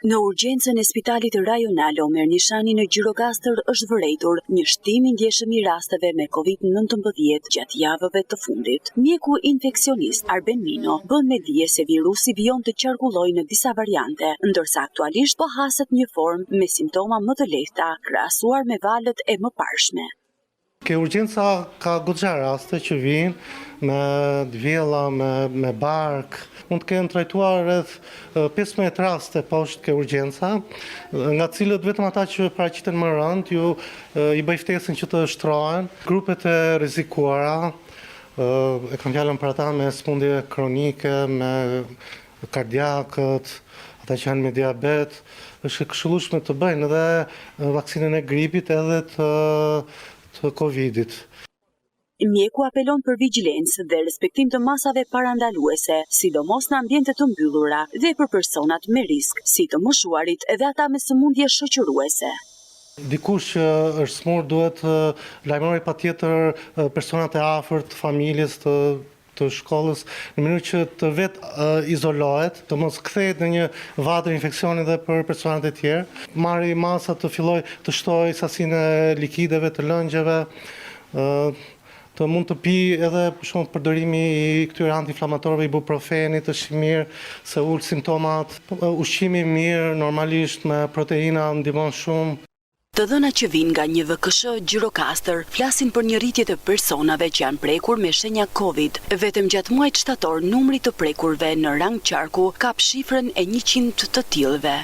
Në urgjencën e spitalit rajonal Omer Nishani në Gjirokastër është vërejtur një shtim i ndjeshëm i rasteve me Covid-19 gjatë javëve të fundit. Mjeku infeksionist Arben Mino bën me dije se virusi vijon të qarkullojë në disa variante, ndërsa aktualisht po haset një formë me simptoma më të lehta krahasuar me valët e mëparshme. Ke urgjenca ka goxha raste që vijnë me të vjella, me, me bark. Mund të kenë trajtuar rreth 15 raste poshtë ke urgjenca, nga të cilët vetëm ata që paraqiten më rëndë, ju i bëj ftesën që të shtrohen. Grupet e rrezikuara, e kam fjalën për ata me sëmundje kronike, me kardiakët, ata që janë me diabet, është e këshillueshme të bëjnë edhe vaksinën e gripit edhe të të Covidit. Mjeku apelon për vigjilencë dhe respektim të masave parandaluese, sidomos në ambiente të mbyllura dhe për personat me risk, si të moshuarit dhe ata me sëmundje shoqëruese. Dikush që është smur duhet të lajmërojë patjetër personat e afërt të familjes, të të shkollës, në mënyrë që të vetëizolohet, të mos kthehet në një vatër infeksioni dhe për personat e tjerë. Marri masa të fillojë të shtojë sasinë e likideve, të lëngjeve, të mund të pijë edhe për shembull përdorimi i këtyre antiinflamatorëve, ibuprofenit është i mirë se ul simptomat. Ushqimi i mirë normalisht me proteina ndihmon shumë. Të dhënat që vijnë nga NJVKSH Gjirokastër flasin për një rritje të personave që janë prekur me shenja Covid. Vetëm gjatë muajit shtator numri i të prekurve në rang qarku kap shifrën e 100 të tillëve.